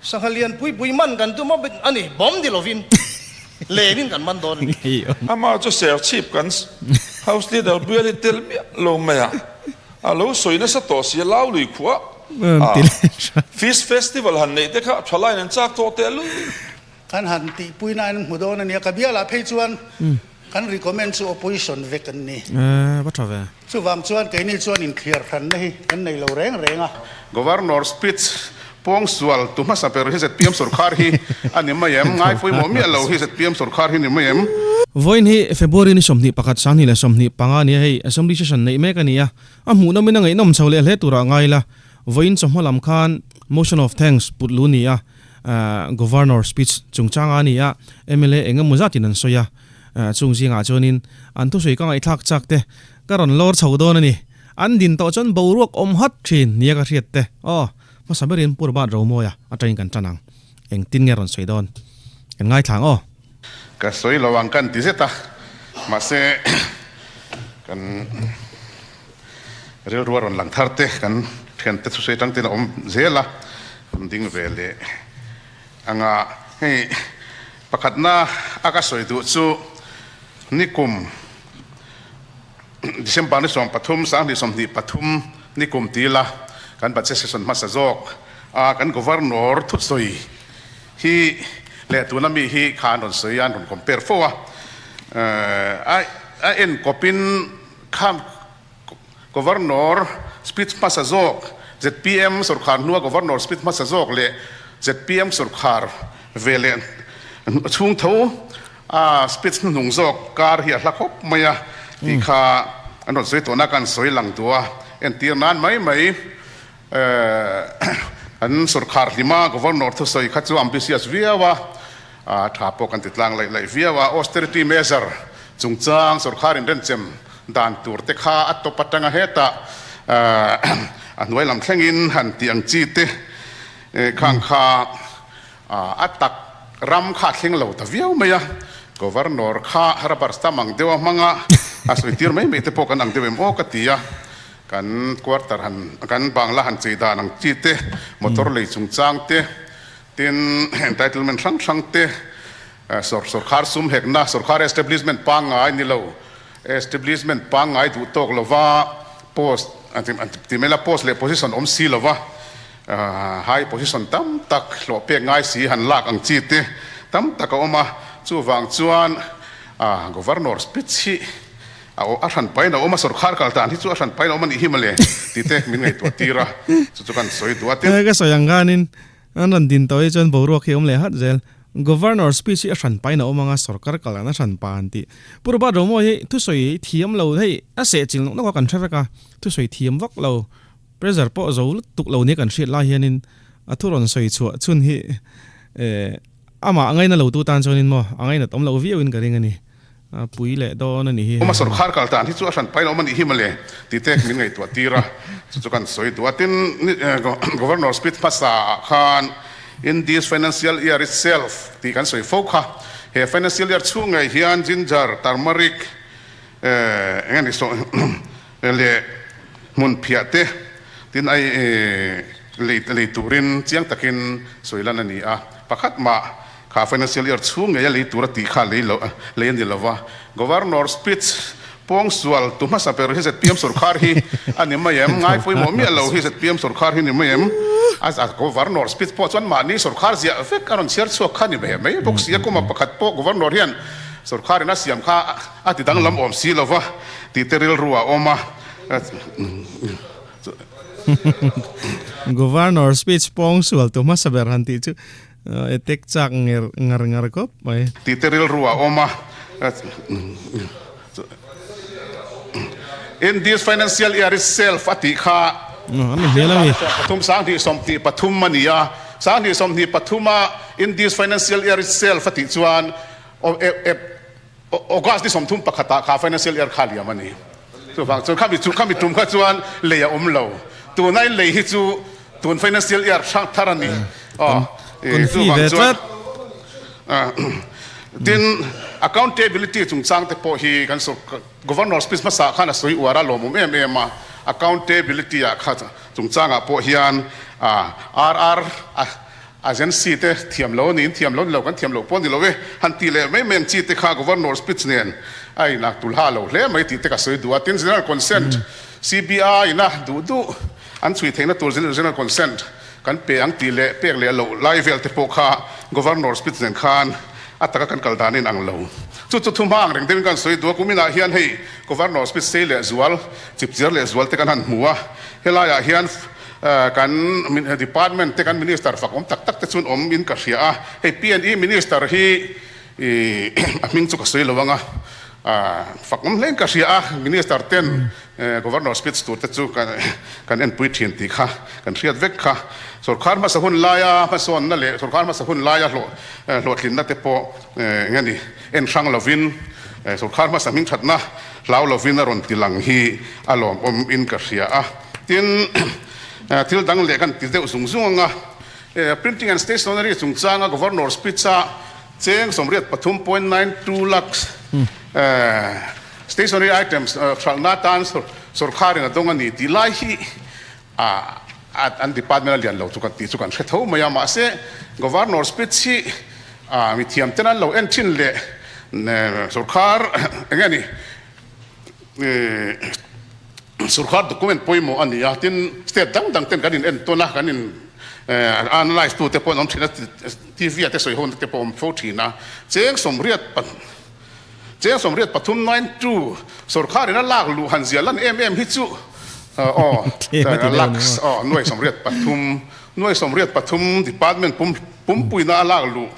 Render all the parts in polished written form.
Sangha lian pui pui man kan tum a a ni, bomb ni lovin lenin kan man dawn a ni. Amah chu Serchhip kan House Leader bial hi tel miah lo mai a, a lo sawi nasa tawh si a, Laului khua a Fish Festival han neih te kha thalaiin an chak tawh teh lul. Kan han tihpuina an hmu dawn a nia, ka bialah phei chuan kan recommend chu opposition vek an ni. Va tha ve. Chuvang chuan keini chuan inthliar hranna hi kan nei lo reng reng a. Governor speech pawngsual tu hmasa ber hi zpm sorkar hi a ni mai em? Ngai pawimawh miah lo hi zpm sorkar hi ni mai em? Vawiin hi February ni 21, 2025 a nia, hei Assembly session neih mek a ni a, a hmuhnawmin a ngaihnawm chho leh hle turah ngai la. Vawiin chawhma lam khan Motion of Thanks put lu ni a, Governor speech chungchanga a ni a, mla eng emaw zatin an sawi a, chung zingah chuanin an thusawi ka ngaihthlak chak te ka rawn lawr chho dawn a ni. An din tawh chuan boruak awm hat thin nia ka hriat te. Aw, hmasa berin Pu Robert Romawia atangin kan tan ang. Engtin nge rawn sawi dawn? Kan ngaithla ang aw. Ka sawi lo ang kan ti zet a, mahse kan rilru a rawn lang thar te, kan thiante thusawi atang ten a awm zel a, kan ding ve leh anga hei pakhatna a ka sawi duh chu nikum December ni 13, 2023 nikum tila kan budget session hmasa zawk a kan Governor thusawi hi leh tuna mi hi kha an rawn sawi a, an rawn compare fo a, a enkawpin kha Governor speech hmasa zawk zpm sorkar hnua Governor speech hmasa zawk leh zpm sorkar ve leh chhung tho a speech hnuhnung zawk kar hi a hla khawp mai a tih kha an rawn sawi tawhna kan sawi lang duh a, entir nan mai mai an sorkar hlima Governor thusawi kha chu ambitious viau a, a tha pawh kan ti tlang laih laih viau a, austerity measure chungchang sorkar inrenchem dan tur te kha a tawp atanga hetah a hnuai lam thlengin han tih ang chi te khang kha a tak ram kha a thleng lo ta viau mai a, Governor kha rubber stamp ang deuh a hmang a, a sawi tir mai mai te pawh kan ang deuh em aw ka ti a, kan quarter han kan bangla han chei dan ang chi te, motor lei chungchang te, Tin, entitlement hrang hrang te, sawrkhar sum hekna, sawrkhar establishment pangngai ni lo, establishment pangngai duh tawk lova post, ti mai la, post leh position awm si lova high position tam tak hlawh pek ngai si han lak ang chi te tam tak a awm a. Chuvang chuan Governor speech hi A aw a hran pain a awm a, sawrkhar kal dan hi chu a hran pain a awm a nih hi mawle tih te min ngaihtuah tir a, chu chu kan sawi duh a. Tin. Ka sawi ang khanin an rawn din tawh hi chuan boruak hi a awm leh hat zel. Governor speech hi a hran pain a awm ang a, sawrkar kal dan a hran pa an tih. Pu Robert Romawi hi thusawi thiam lo hei a sehchilh nawk nawk a kan hre vek a, thusawi thiam vak lo, pressure pawh zo lutuk lo nia kan hriat lai hianin a thu rawn sawi chhuah chhun hi amah ngaina lo tu tan chuanin maw a ngainat awm loh viauin ka ring a ni. A pui leh dawn a nih hi. Awma sawrkhar kal tan hi chu a hran pain a awm a nih hi mawle tih te min ngaihtuah tir a, chu chu kan sawi duh a. Tin, Governor speech hmasa ah khan in this financial year itself tih kan sawi fo kha. He financial year chhung ngei hian ginger, turmeric, eng a ni saw leh hmun phiah te tin ai lei turin chiang takin sawi lan a ni a. Pakhat mah Kha financial year chhung ngei a lei tur a tih kha lei lo lei a ni lo va. Governor speech pawngsual tu hmasa ber hi zpm sorkar hi a ni mai em? Ngai pawimawh miah lo hi zpm sorkar hi ni mai em? A Governor speech pawh chuan mahni sorkar ziah vek a rawn chhiar chhuak kha ni ve mai bawk si a. Kuma pakhat pawh Governor hian sorkarin a siam kha a ti danglam awm si lo va tih te rilru a awm a. Governor speech pawngsual tu hmasa ber han tih chu Attack chak nger ngar ngar khawp mai. Tih te rilru a awm a. In this financial year itself a tih kha Ami hmel ami. Pathum 2023 a ni a. 2023 a in this financial year itself a tih chuan August ni 31 ah kha financial year kha liam a ni. Chuvang chuan khami chu khami tum kha chuan lei a awm lo. Tuna in lei hi chu tun financial year hrang thar a ni. Aw chuvang chuan tin accountability chungchang te pawh hi kan Governor speech hmasa khan a sawi uar a lawmawm em em a. Accountability ah kha chungchangah pawh hian RR a. Agency te thiam lo a niin thiam lo ni lo kan thiam loh pawh a ni lo e han tih leh mai mai ang chi te kha Governor speech nen a inah tulha lo hle mai tih te ka sawi duh a. Tin, General Consent, CBI ina duh duh an chhui theihna tur General Consent kan pe ang tih leh pek leh loh lai vel te pawh kha Governor speech nen khan a taka kan kal dan a inang lo. Chu chu thu hma ang reng deuhin kan sawi duh a, kuminah hian hei Governor speech sei leh zual, chipchiar leh zual te kan han hmu a, helaiah hian Kan department te kan minister fak awm tak tak te chuan awm in ka hria a, hei PNE minister hi a hming chu ka sawi lo ang a, fak awm hle in ka hria a, minister ten governor speech tur te chu kan enpui thin tih kha kan hriat vek kha. Sorkar hmasa hun laia hmasawnna leh sorkar hmasa hun laia hlawhtlinna te pawh eng nge ni en hrang lovin sorkar hmasa hming thatna hlau lovin a rawn ti lang hi a lawmawm in ka hria a. Tin, thil dang leh kan ti deuh zung zung ang a, Printing and Stationery chungchanga Governor speech-a cheng 83.92 lakhs stationery items hralhna atan sawrkharin a dawng a ni tih lai hi an department a lian lo chu kan tih chu kan hre tho mai a, mahse Governor speech hi mithiam ten an lo en thin leh sawrkhar eng nge ni Sorkar document pawimawh a ni a, tin state dang dang ten kan in entawn a, kan in analyse tu te pawh an awm thin a, TV ah te sawi ho na te pawh a awm fo thin a, cheng 83 cheng 93 sorkar in a lak luh han zia lan em em hi chu aw lakhs aw nuai 83 nuai 83 department pum pumpuina a lak luh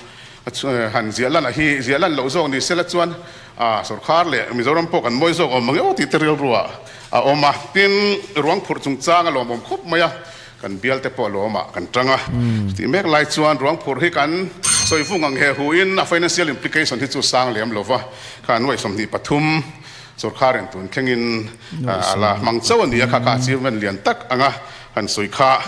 han ziah lan a hi ziah lan loh zawk ni sela chuan A sorkar leh Mizoram pawh kan mawi zawk awm ang emaw tih te rilruah a awm a, tin ruang phurh chungchang a lawmawm khawp mai a, kan bial te pawh a lawmah kan tang a, chutih mek lai chuan ruang phurh hi kan sawi vung ang he huin a financial implication hi chu sang lem lova, kha nuai 23 sorkarin tun thlengin a la hmang chauh a ni a, kha kha achievement lian tak anga han sawi kha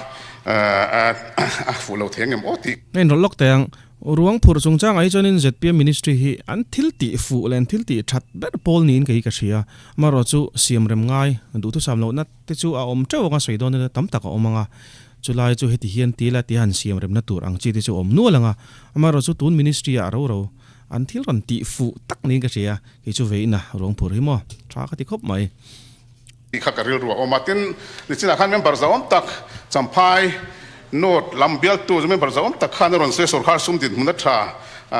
a fuh lo thei ang em aw tih. A inrawlh lawk teh ang. Ruang phurh chungchangah hi chuanin zpm Ministry hi an thil tih fuh leh an thil tih that ber pawl niin kei ka hria. Amaherawhchu siam rem ngai, duhthusam lohna te chu a awm teuh anga sawi dawn ila tam tak a awm ang a. Chulai chu heti hian ti ila tia han siam remna tur ang chi te chu a awm nual ang a. Amaherawhchu tun Ministry ah ro ro an thil rawn tih fuh tak niin ka hria. Kei chu ve ina ruang phurh hi maw tha ka ti khawp mai. Tih kha ka rilru a awm a, tin, nichinah khan member zauhawm tak Champhai North lam bialtu chu member zauhawm tak khan a rawn sawi a, sawrkhar sum dinhmun a tha,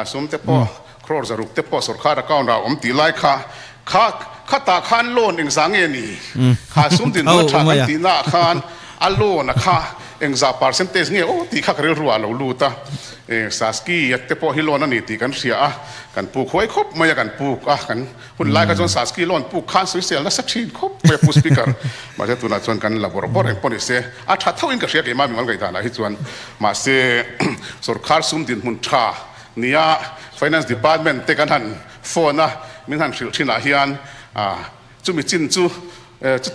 sum te pawh crore 600 te pawh sawrkhar account ah a awm tih lai kha, kha khatah khan loan engzah nge ni? Kha sum dinhmun a tha kan tihna ah khan a loan a kha engzah percentage nge aw tih kha ka rilru ah a lo lut a, Saski te pawh hi loan a ni tih kan hria a, kan puk huai khawp mai a, kan puk a, kan. Hun lai kha chuan Saski loan puk khan sawisel nasa thin khawp mai a Pu Speaker. Mahse tunah chuan kan la bawrh bawrh eng pawh ni se a tha tho in ka hria keimah mimal ngaihdanah hi chuan. Mahse sorkar sum dinhmun tha nia Finance Department te kan han phone a min han hrilh thinah hian chumi chin chu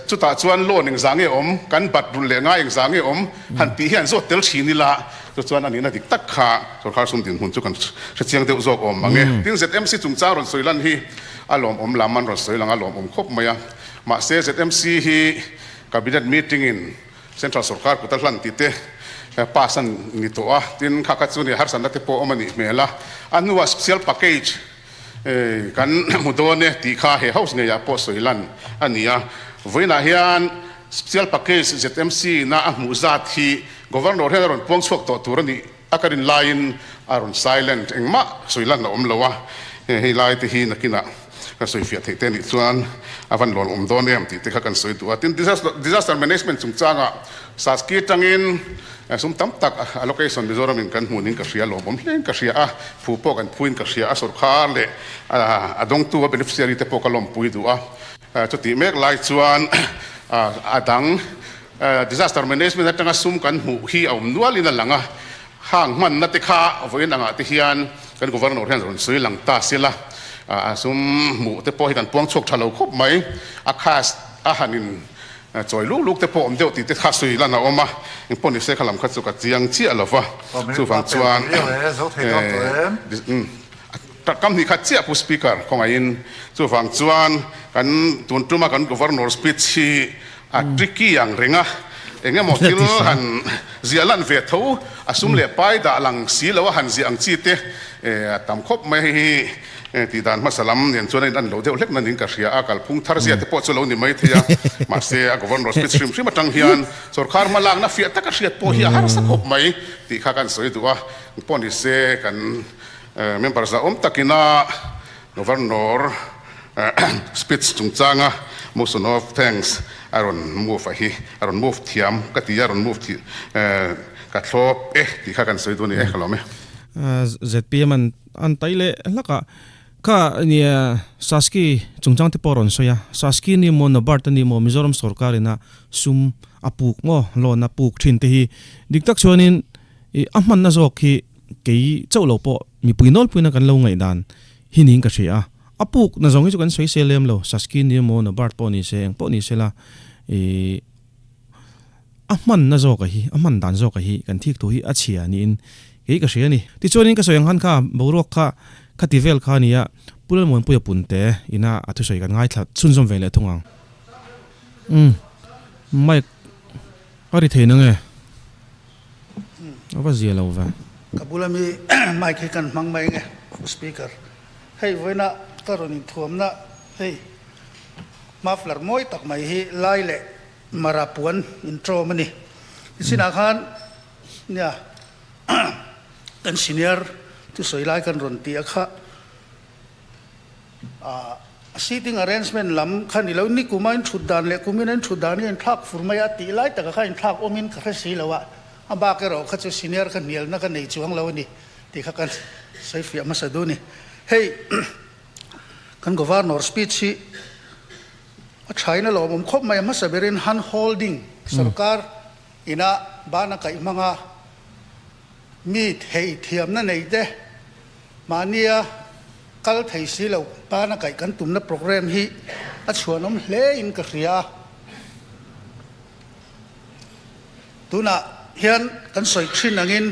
Chutah chuan loan engzah nge awm, kan bat rulh leh ngai engzah nge awm han tih hi an zawt tel thin ila, chu chuan a nihna dik tak kha sorkar sum dinhmun chu kan hre chiang deuh zawk awm ang e. Tin, ZMC chungchang rawn sawi lan hi a lawmawm lam an rawn sawi lang a lawmawm khawp mai a. Mahse, ZMC hi Cabinet meeting in Central sorkar kut a hlan tih te pass a ni tawh a, tin kha kha chu ni harsatna te pawh awm a nih hmel a. A hnuah special package Kan hmu dawn e tih kha he house ngeiah pawh sawi lan a ni a. Vawiinah hian Special Package ZMC na a hmuh zat hi Governor hian a rawn puang chhuak tawh tur a nih a ka rin laiin a rawn silent engmah sawi lan a awm lo a. Hei lai te hi nakinah ka sawi fiah theih te nih chuan a van lawn awm dawn em tih te kha kan sawi duh a. Tin, Disaster Management chungchangah Saski atangin Sum tam tak allocation Mizoram in kan hmuh ning ka hria, lawmawm hle in ka hria a, phu pawh kan phu in ka hria a, sorkar leh a dawngtu a beneficiary te pawh ka lawmpui duh a. Chutih mek lai chuan a dang disaster management atanga sum kan hmuh hi a awm nual in a lang a, hang hmanna te kha vawiin angah te hian kan governor hian rawn sawi lang ta sela, a sum hmuh te pawh hi kan puang chhuak tha lo khawp mai, a khas a han in Chawi luk luk te pawh awm deuh tih te kha sawi lan a awm a, eng pawh ni se kha lam kha chu ka chiang chiah lo va, chuvang chuan kam hnih khat chiah Pu Speaker khawngaihin chuvang chuan kan tun tuma kan Governor speech hi a tricky ang reng a. Eng emaw thil han ziah lan ve tho, a sum leh pai dah lang si lo a han ziah ang chi te a tam khawp mai. Hei hi tih dan hmasa lam nen chuan a in an lo deuh hlek nan in ka hria a, kalphung thar zia te pawh chu lo ni mai thei a, mahse a Governor speech hrim hrim atang hian sorkar hma lakna fiah taka hriat pawh hi a harsa khawp mai tih kha kan sawi duh a, pawh ni se kan member zahawm takina Governor speech chungchanga motion of thanks a rawn move a hi a rawn move thiam ka ti a rawn move thih ka thlawp e tih kha kan sawi duh a ni e ka lawm e. Zpm an an tai leh hlak a, kha nia Saski chungchang te pawh a rawn sawi a, Saski ni maw Nobart a ni maw Mizoram sorkar ina sum a puk maw loan a puk thin te hi dik tak chuanin i a hmanna zawk hi Kei chauh lo pawh mipui nawlpuina kan lo ngaihdan hi niin ka hria a, a puk na zawng hi chu kan sawi se lem lo, Saskin ni emaw Nobart pawh ni se eng pawh ni se la ih a hmanna zawka hi a hman dan zawka hi kan thik thu hi a chhia niin kei ka hria a ni. Tichuanin ka sawi ang khan kha boruak kha khati vel kha a ni a, Pu Lalmuanpuia Punte ina a thusawi kan ngaithla chhunzawm ve leh thung ang. Umm mic a ri thei nange? A va zia lo ve. Ka bula mi mic hi kan hmang mai nge speaker. Hei vawiina ka rawn inthuamna hei muffler mawi tak mai hi lai leh mara puan intawm a ni. Nichinah khan nia kan senior thusawi lai kan rawn ti a kha. A seating arrangement lam kha ni lo, nikuma in thut dan leh kumina in thut dan hi a inthlak fur mai a, tih lai taka kha inthlak awmin ka hre si lo a, a bak erawh kha chu senior kha hnialna ka nei chuang lo a ni tih kha kan sawi fiah hmasa duh a ni. Hei kan Governor speech hi a thain a lawmawm khawp mai a, hmasa berin hand holding sorkar ina bana kaih hmanga mi thei thiamna nei te Mahnia kal thei si lo tana kaih kan tumna programme hi a chhuanawm hle in ka hria a. Tunah hian kan sawi thin angin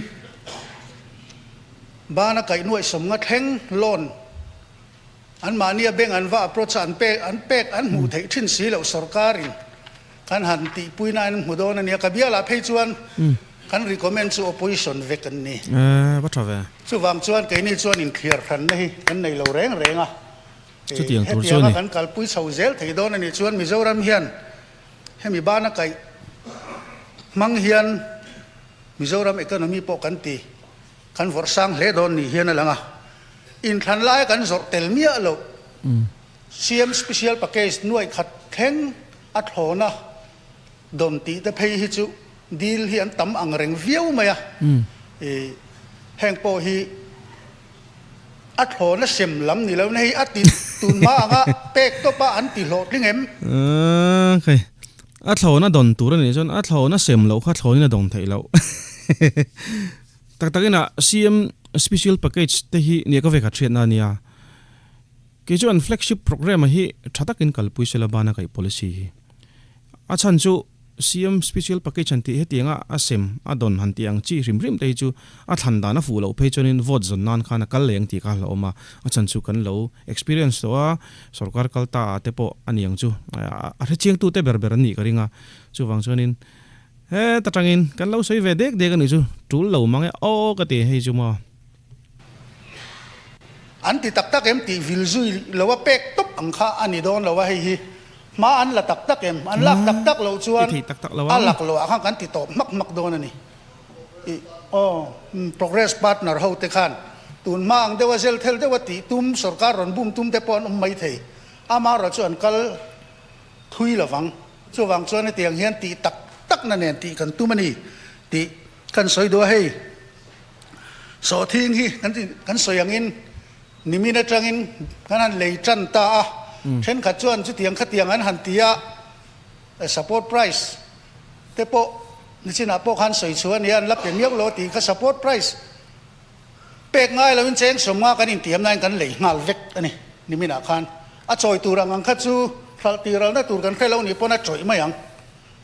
bana kaih nuaih sawmnga thleng loan an mahnia bank an va approach a an pek an pek an hmuh theih thin si loh sorkarin Kan han tihpuina an hmu dawn a nia, ka bialah phei chuan kan recommend chu opposition vek an ni. E, va tha ve. Chuvang chuan keini chuan inthliar hranna hi kan nei lo reng reng a. Chutiang tur chu a ni. Hetianga kan kalpui chho zel thei dawn a nih chuan Mizoram hian hemi bana kaih hmang hian Mizoram economy pawh kan ti kan vawrh sang hle dawn ni hian a lang a. Inthlan laia kan zawrh tel miah loh CM Special Package nuaih khat thleng a thlawna dawn tih te phei hi chu deal hi an tam ang reng viau mai a, i heng pawh hi a thlawna sem lam ni lo na hei a ti tun hma anga pek tawp a an ti hlawhtling em? Khai, a thlawna dawn tur a nih chuan a thlawna sem loh kha thlawnin a dawn theih loh. Tak takin a CM Special Package te hi nia ka ve khat hriatna a nia. Kei chu an flagship programme hi tha takin kalpui sela bana kaih policy hi. A chhan chu CM special package han tih hetianga a sem a dawn han tih ang chi hrim hrim te hi chu a thlan dan a fuh loh phei chuanin vote zawn nan khan a kal leh ang tih kha a hlauhawm a, a chhan chu kan lo experience tawh a, sorkar kal ta ah te pawh a ni ang chu a hrechiang tu te ber ber an nih ka ring a, chuvang chuanin heta tangin kan lo sawi ve dek dek a nih chu tul lo mang e aw ka ti hei chu maw. An ti tak tak em tih vil zui lo a pek tawp ang kha a ni dawn lo a, hei hi hma an la tak tak em? An lak tak tak loh chuan a lak loh ah khan kan ti tawp hmak hmak dawn a ni. Ih aw progress partner ho te khan tun hma ang deuh a zel thel deuh a tih tum sorkar rawn bum tum te pawh an awm mai thei. Amaherawh chu an kal thui lovang. Chuvang chuan hetiang hian tih tak tak na nen tih kan tum a ni tih kan sawi duh a hei. Sawhthing hi kan sawi angin nimin atangin kan han lei tan ta a, thenkhat chuan chutiang khatiang an han ti a, support price te pawh nichinah pawh khan sawi chhuah a nia, an la pe miau lo a tih kha support price pek ngai loin cheng sawmnga kan intiam nain kan lei nghal vek a ni niminah khan. A chawi tur ang ang kha chu hralh tiralna tur kan hre lo nih pawn a chawih mai ang.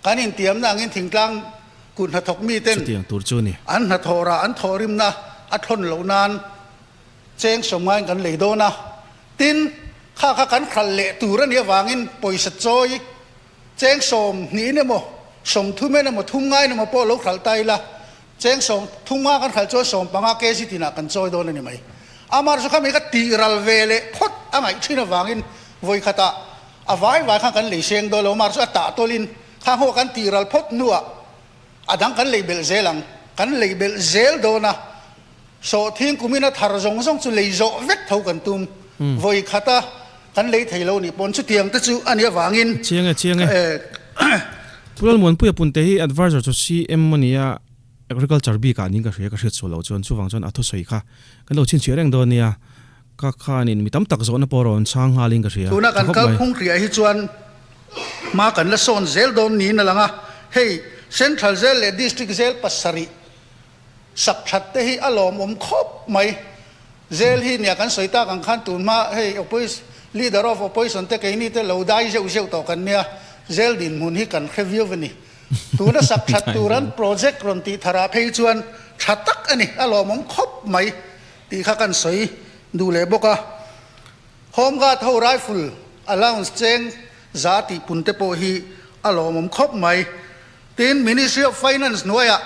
Kan intiamna angin thingtlang kut hnathawk miten Chutiang tur chu a ni. an hnathawh rah an thawhrimna a thawn loh nan cheng sawmngain kan lei dawn a, tin, kha kha kan hralh leh tur a nih avangin pawisa chawi cheng sawm hnihin emaw Sawmthum en emaw thum ngain emaw pawh lo hralh ta ila, cheng sawm thum nga kan hralh chuan 15 kg tinah kan chawi dawn a ni mai. Amar chu khami ka tih ral ve leh phawt a ngaih thin avangin vawi khatah a vai vai khan kan lei seng dawn lo. Amar chu a tah tawlhin khang ho kan tih ral phawt hnuah a dang kan lei belh zel ang. Kan lei belh zel dawn a, sawhthing kumin a thar zawng zawng chu lei zawh vek tho kan tum. Vawi khata Kan lei thei lo nih pawn chutiang te chu a nih avangin Chiang e, chiang e. Pu Lalmuanpuia Punte hi advisor chu CM a nia, Agriculture bik ah niin ka hria, ka hriat sual loh chuan chuvang chuan a thusawi kha kan lo chhinchhiah reng dawn nia, ka khanin mi tam tak zawhna pawh rawn chhang nghalin ka hria, Tuna tha kan khawp mai. kalphung hriah hi chuan hma kan la sawn zel dawn niin a lang a, hei Central zel leh District zel pasarih sak that te hi a lawmawm khawp mai. Zel hi nia kan sawi tak ang khan tun hma hei oppos leader of opposition te keini te lo dai zeuh zeuh tawh kan nia, zel dinhmun hi kan hre viau a ni. Tuna sak that tur an project rawn tih tharah phei chuan tha tak a ni, a lawmawm khawp mai tih kha kan sawi duh leh bawk a. Home guard ho rifle allowance cheng za tih pun te pawh hi a lawmawm khawp mai. Tin, Ministry of Finance hnuaiah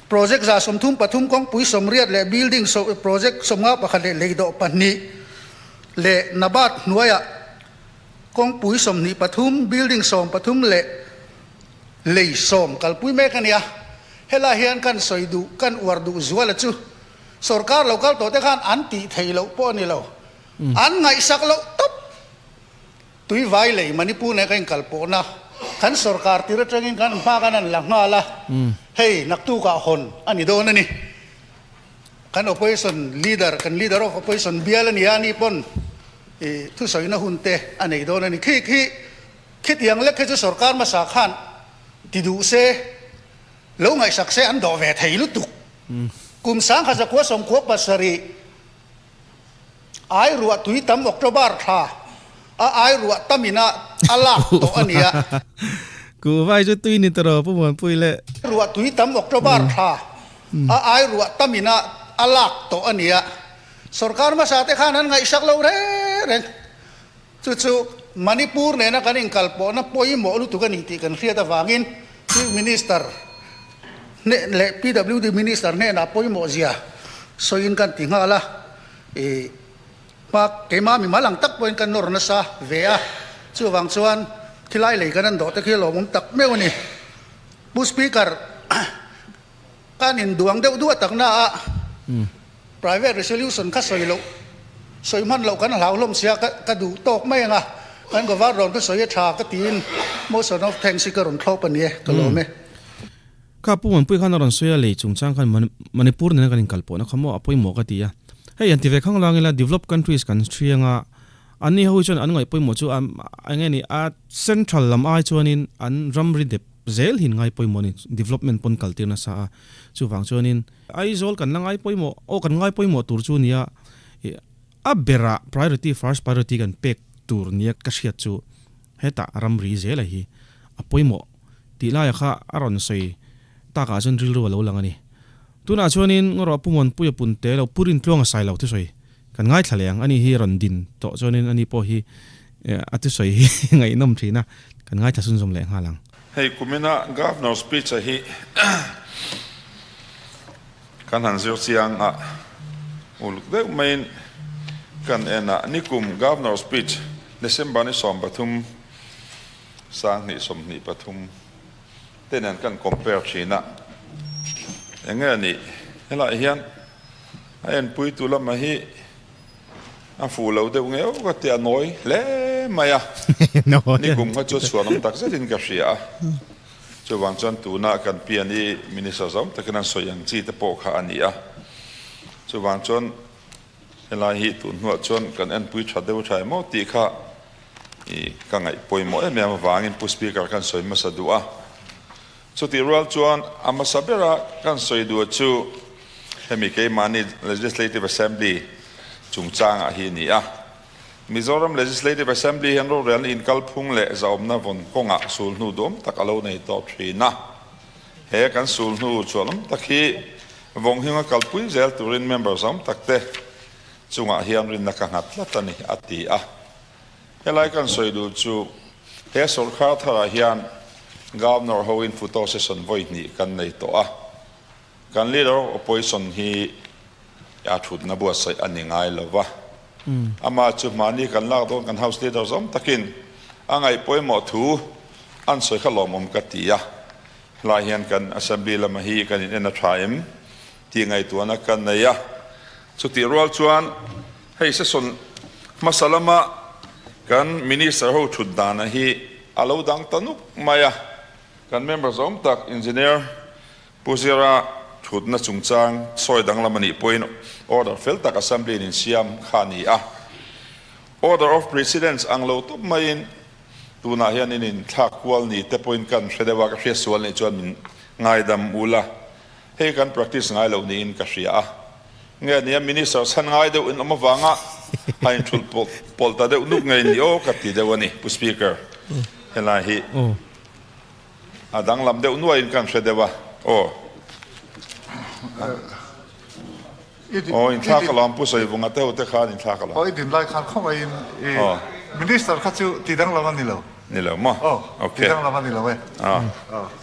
project 133 kawngpui 80 leh building project 51 leh leidawh pahnih leh NABARD hnuaiah kawngpui 23, building 13 leh lei sawm kalpui mek a ni a. Helai hian kan sawi duh, kan uar duh zuala chu sorkar lo kal tawhte khan an tih theih loh pawh a ni lo, an ngaihsak loh tawp. Tuivai lei Manipur nen ka inkalpawhna kan sorkar tir atangin kan hma kan han la nghal a, hei naktukah hawn a ni dawn a ni. Kan opposition leader, kan leader of opposition bial a ni a, ani pawn i thusawina hun te a nei dawn a ni. Khi khi khitiang lek khi chu sorkar hmasa khan ti duh se, lo ngaihsak se an dawh ve thei lutuk. Kum 1997 Ai ruah tui tam October thla a ai ruah tam ina a lak tawh a nia. Kuhvai chu tui ni tawh Pu Muanpui le. Ruah tui tam October thla a ai ruah tam ina a lak tawh a nia. Sorkar hmasa te khan an ngaihsak lo reng reng. Chu chu Manipur nena kan inkalpawhna pawimawh lutuk a ni tih kan hriat avangin Chief Minister hnen leh PWD Minister hnenah pawimawh zia sawiin kan ti nghal a, ih hma keimah mimal ang tak pawhin kan nawr nasa ve a, chuvang chuan khilai lei kan an dawh te khi a lawmawm tak meuh a ni. Pu Speaker, kan induang deuh duah tak na a, Private resolution kha sawi loh, sawi hman loh kan hlau hlawm sia ka ka duh tawk mai ang a, kan Governor rawn ka sawi a tha ka tiin motion of thanks hi ka rawn thlawp a ni e, ka lawm e. Kha Pu Muanpui khan a rawn sawi a, lei chungchang khan Manipur nena kan inkalpawhna kha maw a pawimawh ka ti a. Hei han ti ve khang lang ila developed countries kan hriang a, anni ho hi chuan an ngaih pawimawh chu a eng nge ni a central lam ai chuanin an ramri dep zel hi an ngai pawimawh a ni, development pawn kaltir nasa a, chuvang chuanin Aizawl kan la ngai pawimawh, aw kan ngai pawimawh tur chu nia, ih a berah priority, first priority kan pek tur nia ka hriat chu hetah ramri zela hi a pawimawh tih laia kha a rawn sawi takah chuan rilru a lo lang a ni. Tunah chuanin Ngawrawh Pu Muanpuia Punte lo Pu Rintluanga Sailo thusawi kan ngaithla leh ang, ani hi rawn din tawh chuanin ani pawh hi a thusawi hi ngaihnawm thin a, kan ngaithla sunzawm leh nghal ang. Hei kumina Governor speech a hi kan han zir chiang a, uluk deuh maiin kan en a, nikum Governor speech December ni 13, 2023 te nen kan compare thin a, eng nge nih helaiah hian a enpuitu lamah hi A fuh lo deuh ngeuh ka ti a nawi hle mai a, nikum kha chu chhuan awm tak zetin ka hria a, chuvang chuan tuna kan pian i Minister zawm takin an sawi ang chi te pawh kha a ni a, chuvang chuan helai hi tun hnuah chuan kan enpui tha deuh tha emaw tih kha i ka ngaih pawimawh em em avangin Pu Speaker khan sawi hmasa duh a, chutih rual chuan a hmasa bera kan sawi duh chu Hemi keimahni Legislative Assembly chungchangah hi a ni a. Mizoram Legislative Assembly hian rorelna inkalphung leh zahawmna vawn kawngah sulhnu duam tak a lo nei tawh thin a. He kan sulhnu chuanawm tak hi vawnghing a kalpui zel turin member zawm takte chungah hian rinna ka nghat tlat a ni, a ti a. Helai kan sawi duh chu he sawrkar tharah hian. Governor hoin photo session vawi hnih kan nei tawh a, kan Leader of Opposition hi a thutna buatsaih a ni ngai lo va. Amah chu mahni kan lak dawn kan House Leader zawm takin a ngaih pawimawh thu an sawi kha lawmawm ka ti a, helai hian kan Assembly lama hi kan in en a tha em tih ngaihtuahna ka nei a. Chutih rual chuan hei session hmasa lama kan Minister ho thut dana hi a lo dang ta nuk mai a, kan member zawm tak Engineer Pu Zira thutna chungchang sawi danglam a nih pawhin order fel tak Assembly in insiam kha a ni a. Order of precedence ang lo tawp maiin tunah hian in inthlak kual ni te pawhin kan hre deuh a, ka hriatsual nih chuan min ngaidam ul a. Hei kan practice ngai loh niin ka hria a. Nge nia Minister chhan ngai deuh in awm avanga a inthulh pawlh ta deuh nuk ngei ni aw ka ti deuh a ni Pu Speaker. Helai hi a danglam deuh nuaiin kan hre deuh a aw. Aw inthlak alawm Pu Sawivunga te ho te khan inthlak alawm. Aw i din lai khan khawngaihin i Minister kha chu ti danglam a ni lo. Ni lo maw? Aw ti danglam a ni lo e. Aw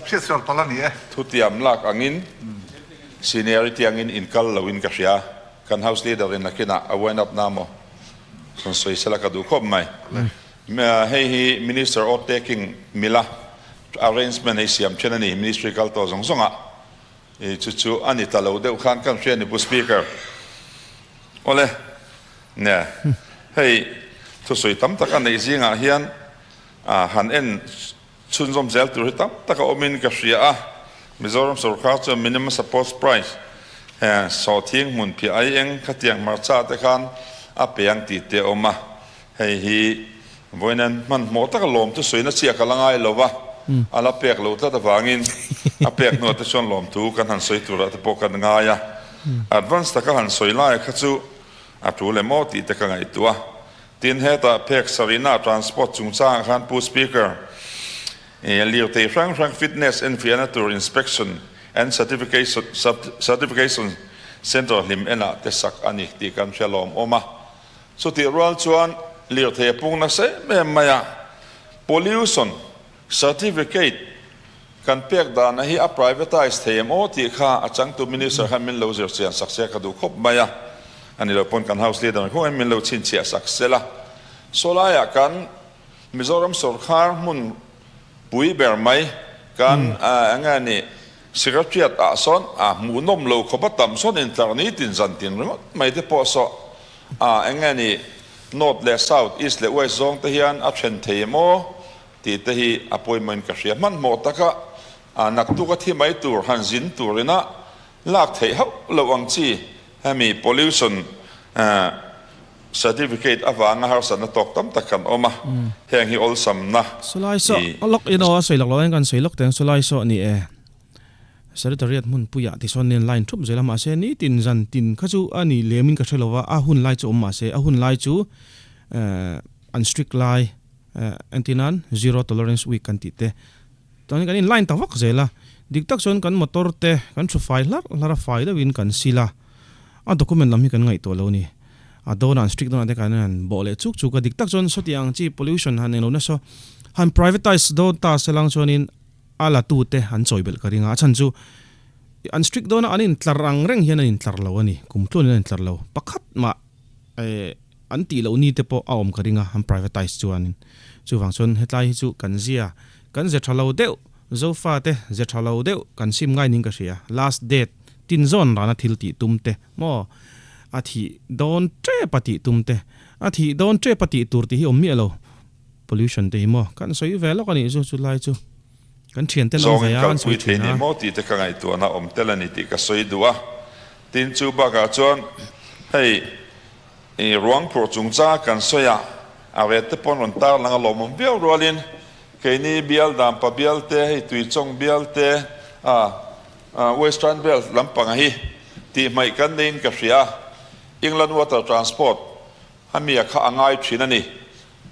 hriatsual palh a ni e. Thutiam lak angin seniority angin inkal loin ka hria. Kan House Leader in nakinah a wind up na maw? Rawn sawi sela ka duh khawp mai. Hei hi Minister oath taking mila arrangement hei siam then a ni Ministry kal tawh zawng zawngah. I chu chu a ni ta lo deuh khan kan hria ni Pu Speaker. Awle, nia, hei thusawi tam tak a neih zingah hian han en chhunzawm zel tur hi tam tak a awmin ka hria a. Mizoram sorkar chuan minimum support price sawhthing hmun phiah ai eng khatiang hmarcha te khan a pe ang tih te a awm a. Hei hi vawiin hmanhmawh taka lawm chu sawina chiah ka la ngai lo va, a la pek lo tlat avangin a pek hnuah te chuan lawmthu kan han sawi turah te pawh kan ngai a. Advance taka han sawi lai kha chu a tul em aw tih te ka ngaihtuah a. Tin, hetah phek sarihna transport chungchangah khan Pu Speaker, lirthei hrang hrang fitness enfiahna tur inspection and certification centre hlim enah te sak a ni tih kan hria lawm awm a. Chutih rual chuan lirthei a pung nasa em em mai a, pollution certificate kan pek dana hi a privatise thei em aw tih kha a changtu minister khan min lo zir chian sak se ka duh khawp mai a, a ni lo pawn kan house leader khuangin min lo chhinchhiah sak sela. Saw laiah kan Mizoram sawrkhar hmun pui ber mai kan eng nge ni Secretariat ah sawn a hmuhnawm lo khawp a tam sawn intlar ni tin zan tin ringawt mai te pawh saw a eng nge ni North leh South, East leh West zawng te hian a then thei em aw tih te hi a pawimawhin ka hria. Hmanhmawh taka a naktuk a thi mai tur han zin turin a lak theih hauh loh ang chi hemi pollution Certificate avanga harsatna tawk tam tak kan awm a, heng hi awlsamna Sawlai saw i. A lawk in aw a sawi lawk lo en kan sawi lawk teng sawlai saw ni e. Secretariat hmunpuiah tisawn nen line thup zel a mahse nitin zan tin kha chu a ni lem in ka hre lo va a hun lai chu awm mahse a hun lai chu an strict lai entir nan zero tolerance week kan tih te chuan kan in line ta vak zel a dik tak chuan kan motor te kan thu fai hlarh hlarh a fai deuh in kan sil a a document lam hi kan ngaihtuah lo a ni. A dawn ah an strict dawn ah te kan han bawh leh chuk chuk a, dik tak chuan sawti ang chi pollution han englo nasa han privatise dawn ta se lang chuanin a la tu te an chawi belh ka ring a, a chhan chu an strict dawn a an intlar ang reng hian an intlar lo a ni, kum tluan in an intlar lo, pakhat mah eh an tih loh ni te pawh a awm ka ring a an privatise chuanin chuvang chuan hetlai hi chu kan zia kan ze tha lo deuh Zofa te ze tha lo deuh kan sim ngai ning ka hria, last date tin zawn rana thil tih tum te maw A thih dawn tep a tih tum te, a thih dawn tep a tih tur tih hi awm miah lo. Pollution te hi maw kan sawi ve lawk a nih chu, chu lai chu kan thian ten awm ve Zawngin a, an sawi kalpui thei thin ni a. maw tih te ka ngaihtuahna awm tel a ni tih ka sawi duh a. Tin, chu bakah chuan hei i ruang phurh chungchanga kan sawi a, a ret te pawn rawn tar lang a lawmawm viau rualin keini bial Dampa bial te, hei Tuichawng bial te, a Western Belt lampanga hi tih hmaih kan neiin ka hria a, England Water Transport a mia kha a ngai thin a ni.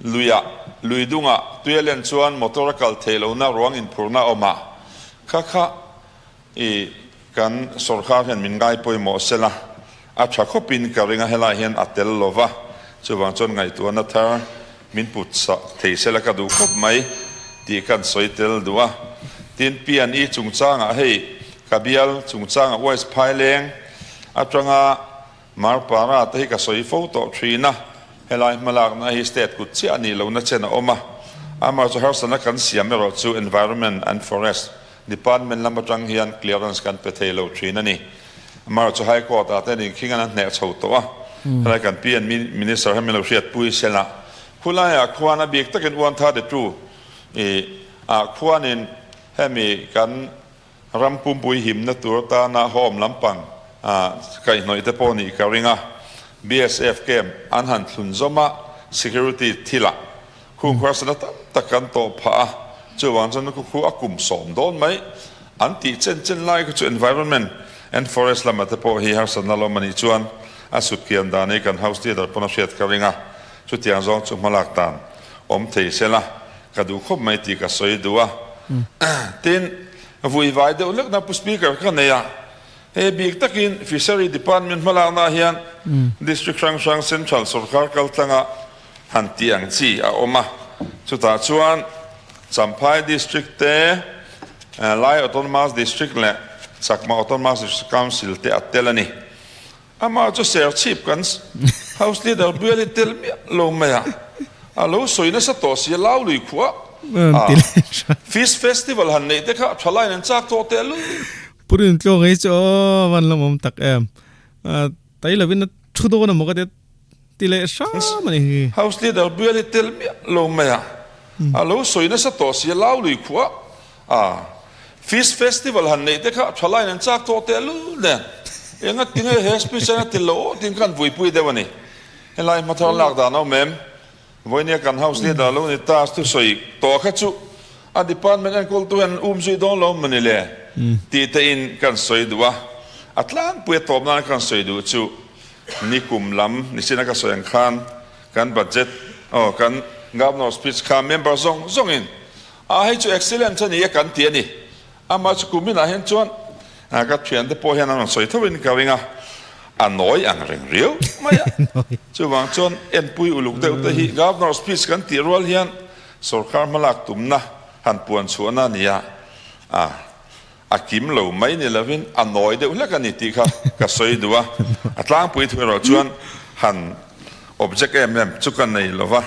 Luiah, lui dungah tui a len chuan motor a kal theih lohna ruang inphurna a awm a, kha kha i kan sawrkar hian min ngai pawimawh sela a tha khawpin ka ring a, helai hian a tel lo va, chuvang chuan ngaihtuahna thar min put thei sela ka duh khawp mai tih kan sawi tel duh a. Tin, P&E chungchangah hei ka bial chungchangah West Phaileng atanga Marpara te hi ka sawi fo tawh thin a, helai hmalakna hi state kut chiah a nih lohna chen a awm a, amaherawhchu harsatna kan siam erawh chu Environment and Forest Department lam atang hian clearance kan pe thei lo thin a ni. Amaherawhchu High Court ah te inkhing an hneh chho tawh a, helai kan P&E Minister hian min lo hriatpui sela, khulaiah khuan a bik takin 132 i ah khuanin hemi kan Ram pumpui himna tur atana home lampang kaihhnawih te pawh nih ka ring a, BSF camp an han thlun zawm a, security thilah khung harsatna tam tak kan tawh phah a, chuvang chuan khu khu a kum sawm dawn mai an tih chen chen lai kha chu environment and forest lamah te pawh hi harsatna lawm a nih chuan a sut kian dan hi kan house leader pawn a hriat ka ring a, chutiang zawng chu hmalak dan awm thei sela. Ka duh khawp mai tih ka sawi duh a. Tin, vui vai deuh hlekna Pu Speaker ka nei a. Hei bik takin Fishery Department hmalakna ah hian District hrang hrang Central sawrkar kaltlanga han tih ang chi a awm a. Chutah chuan Champhai District te, Lai Autonomous District leh Chakma Autonomous District Council te a tel a ni. Amah chu Serchhip kan House Leader bial hi tel miah lo mai a, a lo sawi nasa tawh si a, Laului khua a Fish Festival han neih te kha thalaiin an chak tawh teh lul. Pu Rintlawng hi chu aw van lawmawm tak em. Tai lovin a thu dawn a maw ka ti a, ti leh hram a ni hi. House Leader bial hi tel miah lo mai a, a lo sawi nasa tawh si a, Laului khua A, Fish Festival han neih te kha thalaiin an chak tawh teh lul nen, enga tinge he speech hian a til loh aw tiin khan vuipui deuh a ni. Helai hmathar lak dan a awm em? Vawinia kan House Leader lo ni ta thusawi tawh kha chu a department enkawltu hian an um zui dawn lo mawni le tih te in kan sawi duh a, a tlangpui a tawp nan kan sawi duh chu nikum lam nichina ka sawi ang khan kan budget aw kan Governor speech kha member zawng zawngin A hei chu excellent a ni e kan ti a ni. Amah chu kum inah hian chuan ka thiante pawh hian an rawn sawi tho in ka ring a, a nawi ang reng riau mai a. Chuvang chuan enpui uluk deuh te hi Governor speech kan tih rual hian sorkar hmalak tumna han puan chhuahna a ni a, a a kim lo mai ni lovin a nawi deuh hlek a ni tih kha ka sawi duh a. A tlangpui thu erawh chuan han object em em chu ka nei lo va,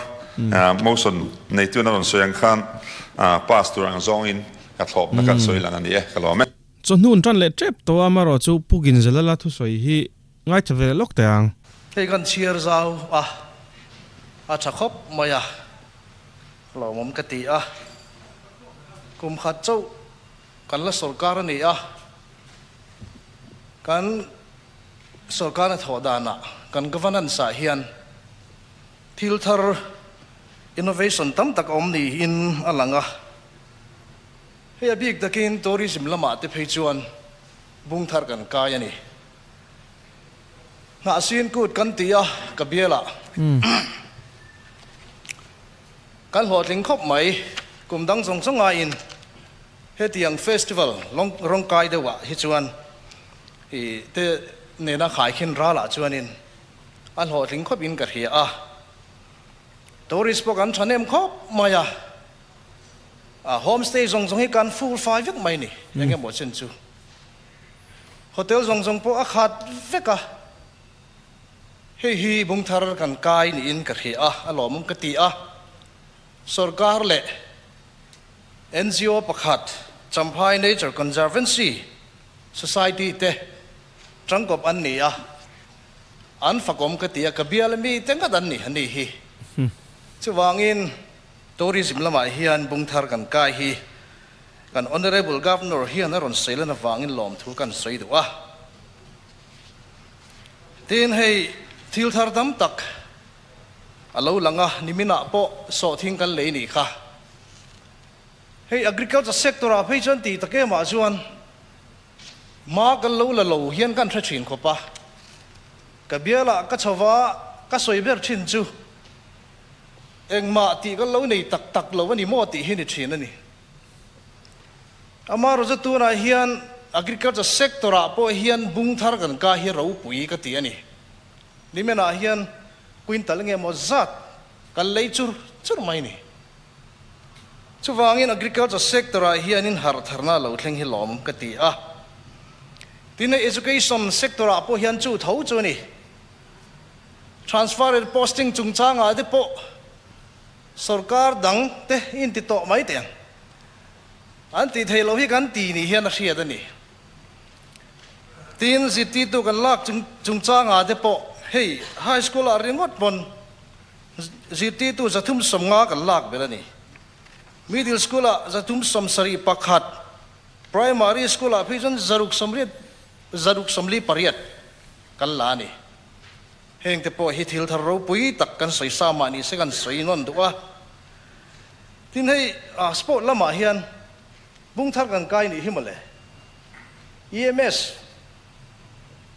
motion neitun a rawn sawi ang khan pass tur ang zawngin ka thlawpna kan sawi lang a ni e, ka lawm e. Chawhnu an tan leh tep tawh a, amaherawh chu Pu Ginzalala thusawi hi ngaithla ve leh lawk teh ang. Hei kan chhiar zau a, a tha khawp mai a, lawmawm ka ti a, kum khat chauh Kan la sawrkar a ni a, kan sawrkar hnathawh danah kan governance ah hian thil thar innovation tam tak a awm niin a lang a. Hei a bik takin tourism lamah te phei chuan bung thar kan kai a ni. Hnahsin kut kan ti a, ka bialah kan hlawhtling khawp mai, kum dang zawng zawng aiin. Hetiang festival rawngkai deuhah hi chuan i te nena khaikhin ralah chuanin a hlawhtling khawpin ka hria a. Tourist pawh kan thahnem khawp mai a, a homestay zawng zawng hi kan full fai vek mai ni, eng emaw chen chu. Hotel zawng zawng pawh a khat vek a, hei hi bungthar kan kai niin ka hria a, a lawmawm ka ti a. Sorkar leh NGO pakhat Champhai Nature Conservancy Society te tangkawp an ni a, an fakawm ka ti a, ka bial ami te ngat an ni a ni hi. Chuvangin tourism lamah hian bungthar kan kai hi kan Honourable Governor hian a rawn sawi lan avangin lawmthu kan sawi duh a. Tin, hei thil thar tam tak a lo lang a, niminah pawh sawhthing kan lei nih kha. Hei agriculture sector ah phei chuan tih tak em ah chuan hma kan lo la lo hian kan hre thin khawp a, ka bial ah ka chho va ka sawi ber thin chu engmah tih kan lo nei tak tak lo a ni maw tih hi ni thin a ni. Amaherawhchu tunah hian agriculture sector ah pawh hian bung thar kan kai hi ropui ka ti a ni. Nimenah hian quintal nge maw zat kan lei chur chur mai ni. Chuvangin agriculture sector ah hianin harh tharna lo thleng hi lawm ka ti a. Tin hei education sector ah pawh hian chu tho chu a ni. Transfer and posting chungchangah te pawh sorkar dang te in ti tawh mai teh ang. An tih theih loh hi kan ti ni hian a hriat a ni. Tin, zirtirtu kan lak chungchangah te pawh hei high school ah ringawt pawn zirtirtu 350 kan lak ber a ni. Middle school ah 371, primary school ah phei chuan 648 kan la a ni. Heng te pawh hi thil thar ropui tak kan sawi sa mah ni se kan sawi nawn duh a. Tin hei sport lamah hian bung thar kan kai nih hi mawle. EMS,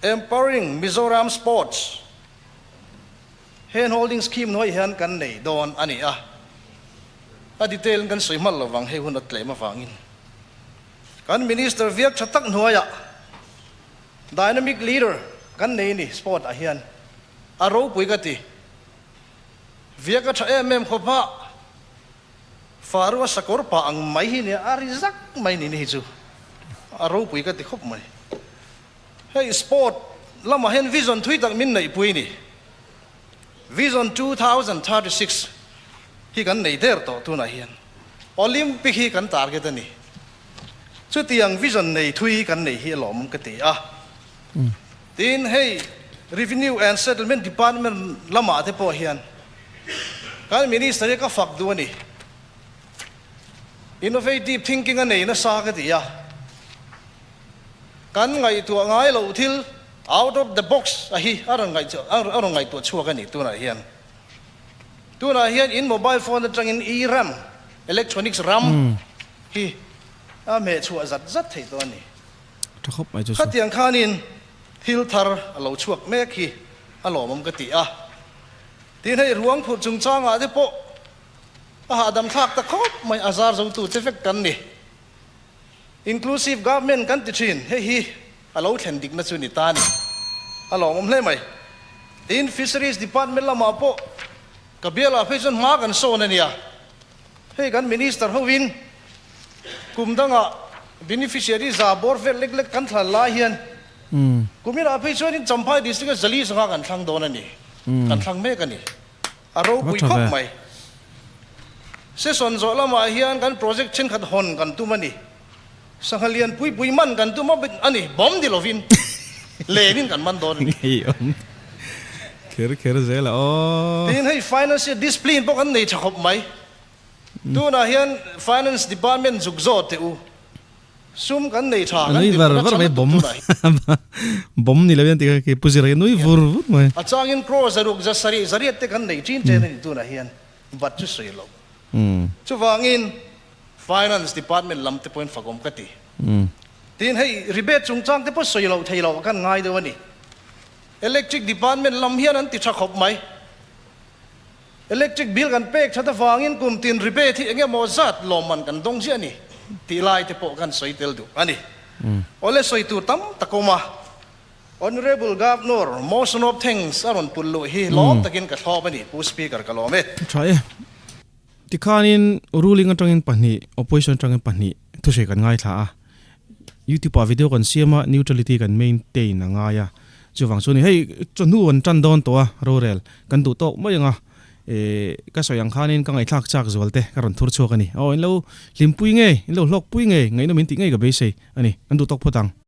Empowering Mizoram Sports, Hand Holding Scheme hnuai hian kan nei dawn a ni a. A detail in kan sawi hmal lovang hei hun a tlem avangin. Kan Minister viak tha tak hnuaiah Dynamic Leader kan nei ni sport ah hian a ropui ka ti. Viak a tha em em khawp a, Faru a sakawr pah ang mai hi nia, a ri zak mai ni ni hi chu a ropui ka ti khawp mai. Hei sport lamah hian vision thui tak min neihpui ni. Vision 2036 hi kan nei der tawh tunah hian. Olympic hi kan target a ni. Chutiang vision nei thui kan nei hi a lawmawm ka ti a. Tin, hei Revenue and Settlement Department lamah te pawh hian kan Minister hi ka fak duh a ni. Innovative thinking a nei nasa ka ti a. Kan ngaihtuah ngai loh thil out of the box a hi a rawn a rawn ngaihtuah chhuak a ni tunah hian. Tunah hian in mobile phone atangin e-ram, electronics ram, hi a hmeh chhuah zat zat thei tawh a ni. Tha khawp mai chu chu. Khatiang khanin thil thar a lo chhuak mek hi a lawmawm ka ti a. Tin hei ruang phurh chungchangah te pawh a hahdam thlak ta khawp mai a zar zo tu te vek kan ni. Inclusive government kan ti thin hei hi a lo thlen dikna chu ni ta ni. A lawmawm hle mai. Tin Fisheries Department lamah pawh ka bialah phei chuan hma kan sawn a nia. Hei kan Minister hovin kum dangah beneficiary za bawr vel lek lek kan thlan lai hian kuminah phei chuanin Champhai District-a zali sangha kan thlang dawn a ni, kan thlang mek a ni. A ropui khawp mai. Session zawh lamah hian kan project thenkhat hawn kan tum a ni. Sangha lian pui pui man kan tum a ni, bawm ni lovin lenin kan man dawn a ni. Ngeiawm kher kher zel a aw. Tin hei financial discipline pawh kan nei tha khawp mai. Tunah hian finance department zuk zawt teh u, sum kan nei tha kan ti vur a tha lutuk tunah hian. Bawm ni lovin an ti kha kei Pu Zira hi nui vur vur mai. A changin crore 600 700 te kan nei ṭin ṭen a ni tunah hian bat chu sawi lo. Chuvangin Finance department lam te pawhin fakawm ka ti. Tin hei rebate chungchang te pawh sawi loh thei loh kan ngai deuh a ni. Electric department lam hian an ti tha khawp mai. Electric bill kan pek that avangin kum tin rebate hi eng emaw zat lawmman kan dawng ziah a ni tih lai te pawh kan sawi tel duh a ni. Awle sawi tur tam tak awm a. Honourable Governor, motion of thanks a rawn pulh luh hi lawm takin ka thlawp a ni, Pu Speaker ka lawm e. Tha e. Tikhanin ruling atangin pahnih, opposition atangin pahnih thusawi kan ngaithla a. Youtube ah video kan siam a, neutrality kan maintain a ngai a. Chuvang chuan hei chawhnu an tan dawn tawh a, rorel kan duh tawk mai ang a. Eh ka sawi ang khanin ka ngaihthlak chak zual te ka rawn thur chhuak a ni. Aw in lo hlimpui ngei, in lo hlawkpui ngei, ngaihnawm in tih ngei ka beisei a ni. Kan duh tawk phawt ang.